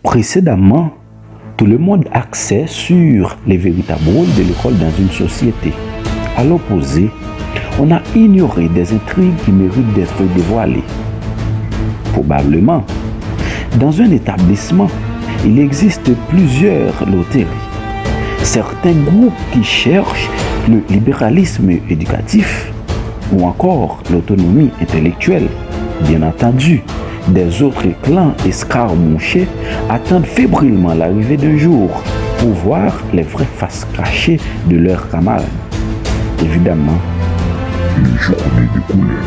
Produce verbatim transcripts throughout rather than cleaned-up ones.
Précédemment, tout le monde axait sur les véritables rôles de l'école dans une société. À l'opposé, on a ignoré des intrigues qui méritent d'être dévoilées. Probablement, dans un établissement, il existe plusieurs loteries. Certains groupes qui cherchent le libéralisme éducatif ou encore l'autonomie intellectuelle, bien entendu, des autres clans escarmouchés attendent fébrilement l'arrivée d'un jour pour voir les vraies faces cachées de leurs camarades. Évidemment, les journées de colère.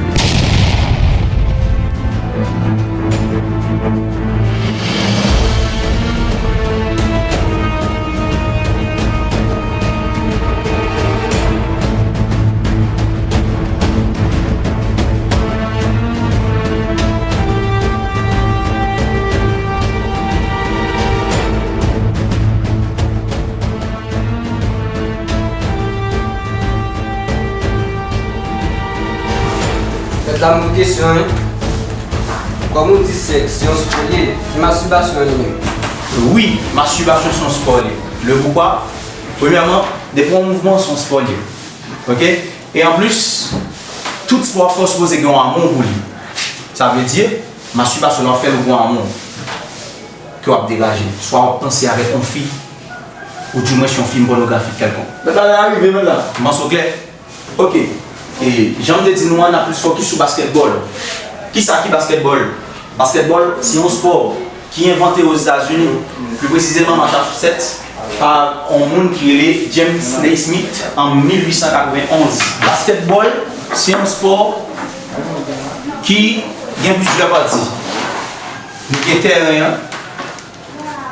Mèt la, m gen kesyon, wi. Kòm ou di sèks se yon spò l ye, e mastibasyon an li menm? Wi, mastibasyon se yon spò l ye. Le poukwa? Premyèman, depi yon mouvman se yon spò l ye. Oke? E anplis, tout spò fè w sipoze gen yon amou pou li. Sa vle di, mastibasyon la w ap fè l ou gen yon amou ke w ap degaje. Swa w ap panse avèk yon fi, ou dimwens yon fim pònografik kèlkonk. Mèt la, lè a rive, mèt la. M panse w klè? Oke. E jan m te di nou an, n ap plis fokis sou baskètbòl. Kisa ki baskètbòl? Baskètbòl, se yon spò ki envante Ozetazini, pli presizeman Massachusetts, pa yon moun ki rele James Naismith an mil uit san katrevenn onz. Baskètbòl, se yon spò ki gen plizyè pati. Nou gen tèren an,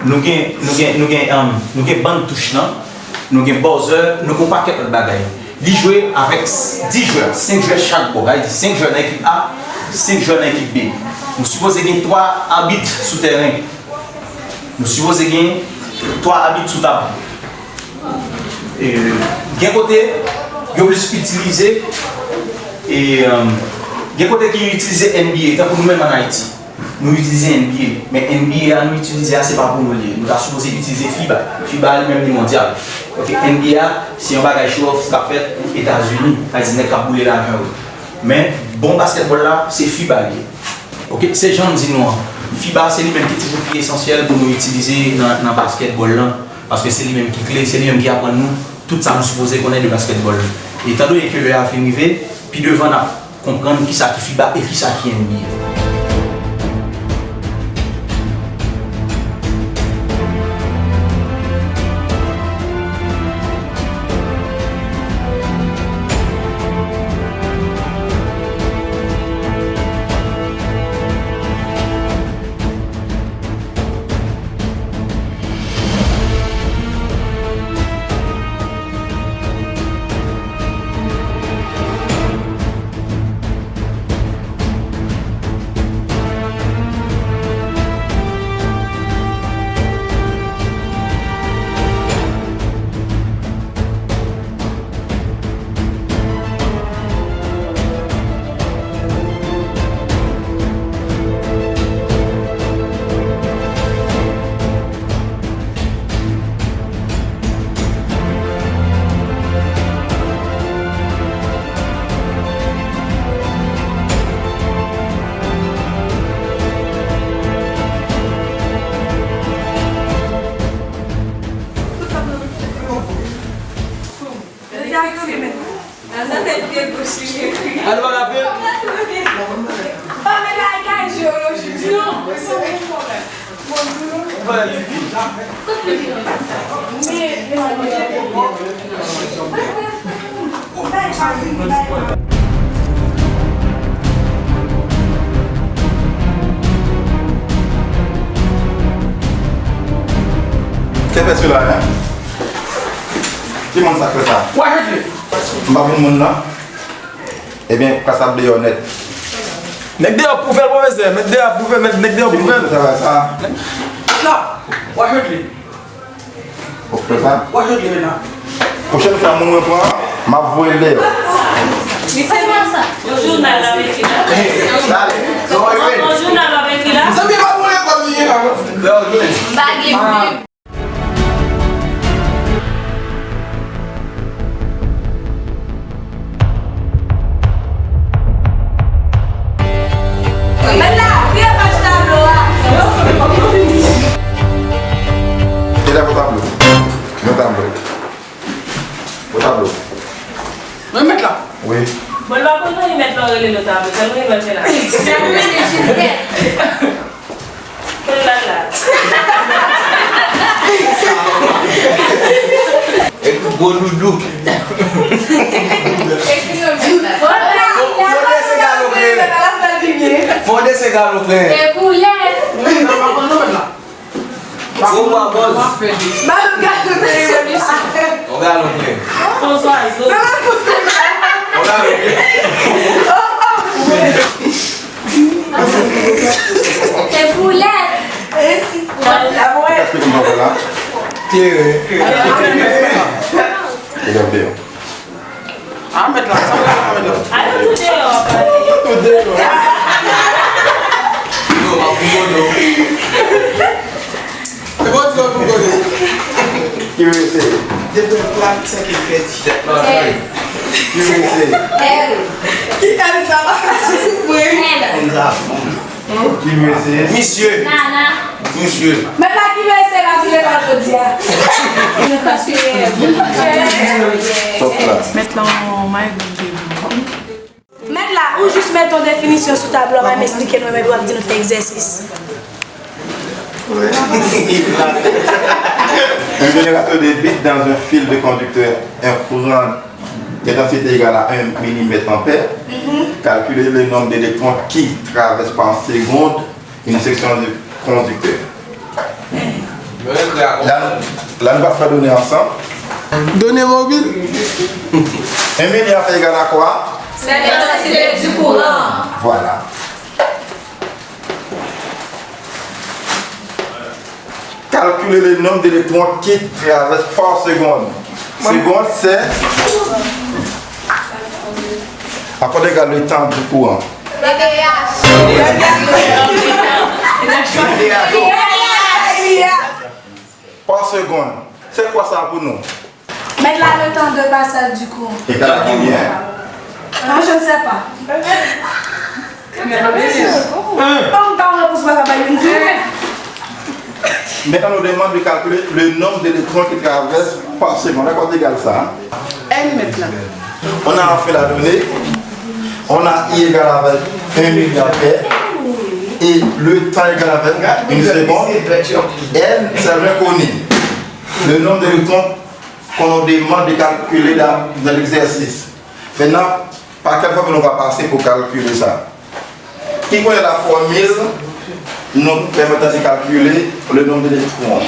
nou gen, nou gen, nou gen, um, nou gen bann touch lan, nou gen buzzer, nou gen yon pakèt lòt bagay. Li jwe avèk s-, dis jwè, senk jwè chak bò. Sa vle di senk jwè nan ekip A, senk jwè nan ekip B. Nou sipoze gen twa abit sou tèren. Nou sipoze gen twa abit sou tab. E, gen kote, yo plis itilize, e, um, gen kote ki itilize N B A, tankou nou menm ann Ayiti. Nou itilize N B A, men N B A a nou itilize a, se pa pou nou li ye. Nou ta sipoze itilize fiba. Fiba a li menm li mondyal. Oke, N B A a, se yon bagay show off k ap fèt pou Etazini, sa vle di nèg k ap boule lajan yo. Men, bon baskètbòl la, se fiba li ye. Oke, se jan m di nou an. Fiba, se li menm ki toujou pi esansyèl pou nou itilize nan, nan baskètbòl lan, paske se li menm ki kle, se li menm ki aprann nou tout sa nou sipoze konnen de baskètbòl lan. Etan done ke lè a fin rive, pi devan n ap konprann kisa ki fiba e kisa ki N B A. Alò, rapè. Ki fè sila, hein? Ki moun sa k fè sa? Why hurt me? M pa vin moun nan. Ebyen, kras ap deyò nèt. Nèg deyò ap pwouve l, pwofesè. Nèg deyò ap pwouve l, nèg deyò ap pwouve l. Travay sa. La, why hurt me? Ou fè sa? Why hurt me, la? Pwochèn fwa moun mwen pran, m ap voye l deyò. Li se pa sa. Yon jounal la mete la. Dale. Yon jounal la mete la. Zanmi, pa pou lekòl li ye la, non. M pa gen plim. Mèt la, vire paj tablo a. Kilè pou tablo? Yon tablo. Yon tablo. Mwen mèt la. Wi. Bon, l pa konn mwen li mèt la, rele lòt tablo. Sèlman li mèt la. Mwen la la. Epi gwo doudou. Fò dese galon kreye. Fò dese galon kreye. E koulè. Wi, nan pa konn nou mèt la. Gwo bwa bòz. Ba nou galon kreye, revolisyon. On galon kreye. Fon swazo. On galon kreye. Se boulèt. Kase kòm pa la. Tire. Regarde. Ah, mèt la, sa mwen la, mèt la. Alò, tou deyò, pale. Tou deyò. Yo, m ap fougo nou. E bon, ti yo fougo nou. Ki mesye? Depi plat, sa ki fèt. Ki mesye? Ki èl sa va soufri? Ki mesye? Misye. Nana. Misye. Mèt la ki mesye la vire pa jodi a. Sòf la. Mèt la, on may goude. Mèt la, ou jis mete yon definisyon sou tablo a, pa m eksplike nou, epi w ap di nou fè egzèsis. Un générateur de bits dans un fil de conducteur, un courant d'intensité égale à un millimètre ampère. Calculer le nombre d'électrons qui traversent par seconde une section du conducteur. La, la nou va fè done ansanm. Done mobil. Un milliampère égale à quoi? C'est l'intensité du courant. Voilà. Calculer le nombre d'électrons qui traversent par seconde. Seconde, c'est. Apa te gade le temps du courant. Par seconde. C'est quoi ça pour nous? Mèt la, le temps de passage du courant. Égal à combien? Ah, je ne sais pas. Bon, m pa wè pou sa pa bay youn tou. Maintenant, on nous demande de calculer le nombre d'électrons qui traversent par seconde. À quoi égal ça? N mèt la. On a enfin la donnée. On a I égale avec un milliampère. Et le temps égal avec une seconde. N, c'est l'inconnu. Le nombre d'électrons qu'on nous demande de calculer dans, dans l'exercice. Maintenant, par quelle formule on va passer pour calculer ça? Qui connaît la formule nous permettant de calculer le nombre d'électrons?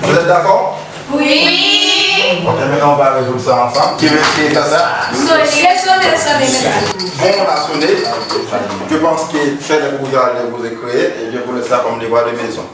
Vous êtes d'accord? Oui. Ok, maintenant on va résoudre ça ensemble. Qui veut essayer ça? Sonner, sonner, sonner, mesdames. Bon, on a sonné. Je pense que c'est le pouvoir de vous écrire et je vous laisse ça comme devoir de maison.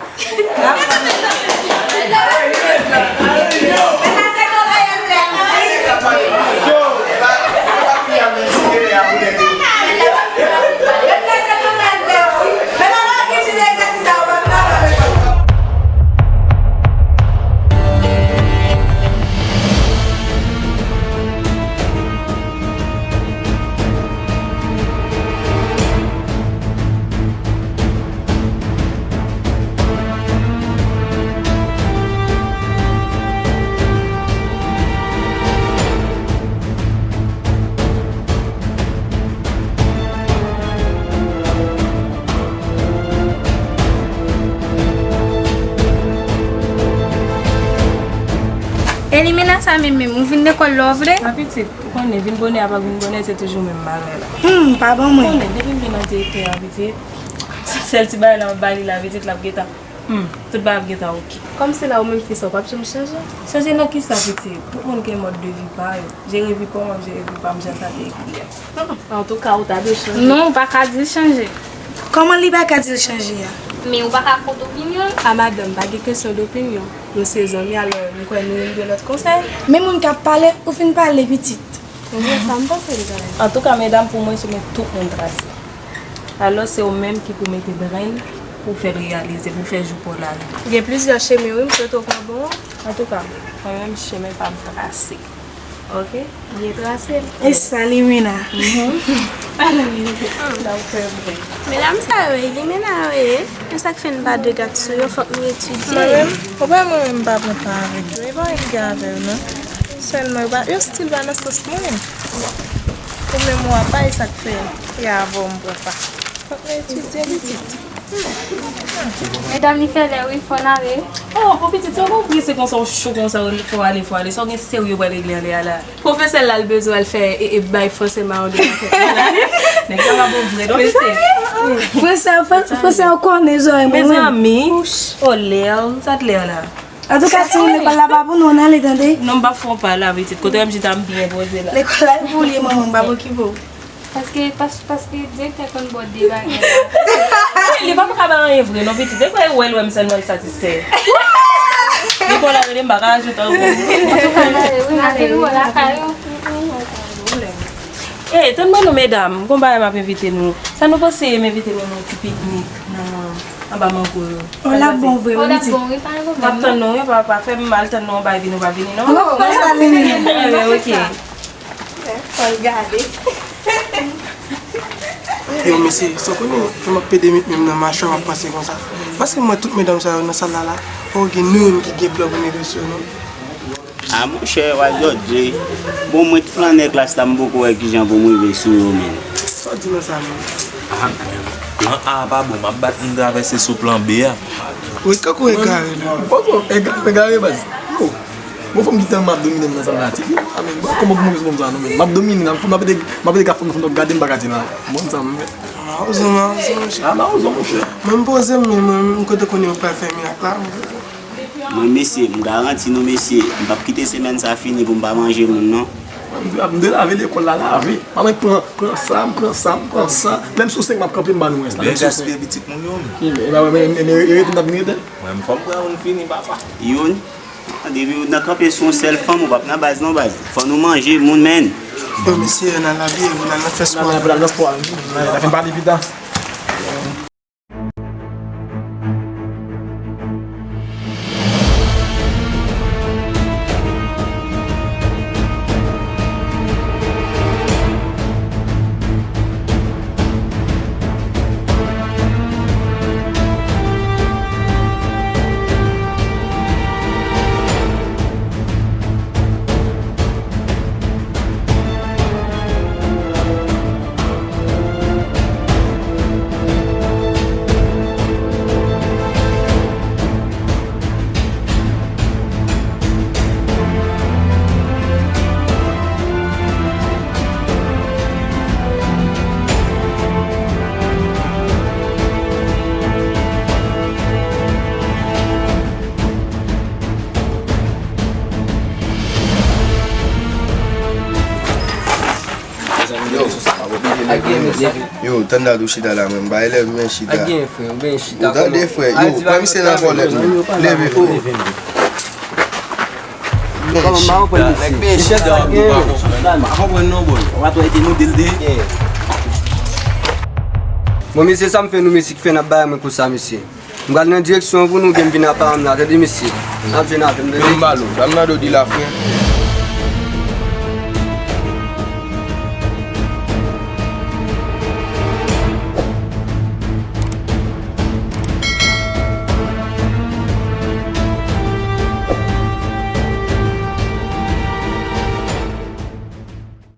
Elimina sa menm menm, ou vin lekòl lè w vle? Ma pitit, ou konnen, vin bonè a pa vin bonè, se toujou menm bagay la. Hmm, pa ban mwen. Ou konnen, depi m vin nan direktè a, pitit, sèl ti bagay la m ap ba li la, pitit, l ap gentan. Hmm, tout bagay ap gentan oke. Kòm se la ou menm fi sa, w p ap janm chanje. Chanje nan kisa, pitit? Tout moun gen mòd de vi pa yo. Jere vi pa w, m ap jere vi pa m, jan sa te ekri a. Antouka, ou ta dwe chanje. Non, ou pa ka di l chanje. Kòman li pa ka di l chanje a? Men ou pa ka kont opinyon l. A madanm, pa gen kesyon dopinyon. Nou se zanmi, alò, m kwè nou dwe lòt konsèy. Men moun k ap pale, ou fin pale, pitit. Ou wè sa m panse de bagay. Antouka, medam, pou mwen, chemen tout moun trase. Alò, se ou menm ki pou mete grenn pou fè l reyalize, pou fè jou pa w lari. Gen plizyè chemen, wi, m swete w pran bon an. Antouka, mwen menm, chemen pa m trase. Oke? Byen trase l. E sa, Limena. Mhm. Ala Limena. Sa w fè vre. Medam sa yo, e Limena yo ye. Men sa k fè n pa de gad sou yo, fòk nou etidye. Mwen menm, ou pa wè mwen menm m pa pran pa avèk yo. E pa anyen ki gen avè yo, non. Sèlman, yo pa, yo stil pa nan sans mwen. Ou menm ou apa, e sa k fè, e avè w m pran pa. Fòk nou etidye, pitit. Medam, li fè lè wi, fò n ale. Oh, bon pitit, sa w konn prese konsa, w cho konsa, w fò ale, fò ale. Sa w gen serye w pral regle anlè a la. Pwofesè l la, l bezwen al fè, e, e, bay franse mawon de la tèt. Nèg sa pa bon vre, non, mesye. Franse, franse, franse, w konnen zòrèy mwen. Mezanmi, olè, sa t lè la. Antouka, timoun lekòl la pa pou nou, n ale, tande. Non, m p ap fè w pa la, pitit. Kote w ap chita, m byen poze la. Lekòl la, e pou li, manman, m p ap okipe w. Paske, pas-, paske direktè konn ba w de bagay la. Wi, li pa ka ba anyen vre, non, pitit. Depi w wè l wè m sèlman, l satisfè. Depi w la rele m, m pa ka ajoute ankò. Antouka, n ale, wi, n ale, wi, lakay ou. Eh, tann mwen non, medam, gon bagay m ap envite nou. Sa nou panse m envite nou nan yon ti piknik nan, anba mango yo? Oh, l ap bon vre, wi, pitit. Oh, l ap bon, wi, pa gen pwoblèm, non. M ap tann nou, wi, pa, pa fè m mal tann nou anba epi nou pa vini, non. Oh, fè sa, Limena. Eh, ok. Fò l gade. Yo, mesye, sa w konnen, fè m ap pede met men m nan machwè, m ap panse konsa. Paske m wè tout medam sa yo nan sal la, la, pa gen ni youn ki gen plan pou mete sou yo, non. A, monchè, w ap dòdje. Bon, mwen t flannè klas la, m poko wè kijan pou m rive sou yo, menm. Sa w di nan sa, menm? A, plan A pa bon, m ap bat m travèse sou plan B a. Wi, kankou egare la. Bon, bon, egare, egare, baz. Yo, bon, fò m kite m ap domine m nan sa m la, ti fi. A, men, bon, kòman pou move m sa, non, men. M ap domine, m ap, m ap ede, m ap ede ka fò m, fò m gade m pa ka di la. Bon, sa m fè. Mawozo, mawozo, monchè. A, mawozo, monchè. Mwen, m poze m, men mwen, m kote konnen yo pral fè mirak la. Mwen, mesye, m garanti nou, mesye, m p ap kite semèn sa fini pou m pa manje moun, non. M dwe, m dwe lave lekòl la, lave. Pa mwen pran, pran sa, m pran sa, m pran sa. Menm sou senk m ap kanpe, m ba nou rès la. Menm sou senk. Byen gaspiye pitit moun yo, men. Ki, men, men, men, men, men, rete n ap vin rete. Mwen, m fò m pran youn fini, papa. Youn? Depi ou nan kanpe sou yon sèl fanm, ou p ap nan baz, non, baz. Fò nou manje moun, menn. Yo, mesye, n al abiye, n al nan fè spò. N al nan fè spò. N al fè pale pita. Yo, yo, tann dat ou chita la, menm. Ba elèv men chita. Ou tande, frè? Yo, pran misye nan kòlèt, menm. Leve, frè. Kòman m pa konprann misye? Misye sa gen. M pa konprann non, bòy. Ou pa twò ete nou de l de. Bon, mesye, sa m fè nou, mesye, ki fè n ap bay mwen konsa, mesye? M pral nan direksyon pou nou, gen m vin apa m la, tande, mesye. N ap jwenn avè m, tande. Yo, m ba l ou, sa m nan do di la, frè.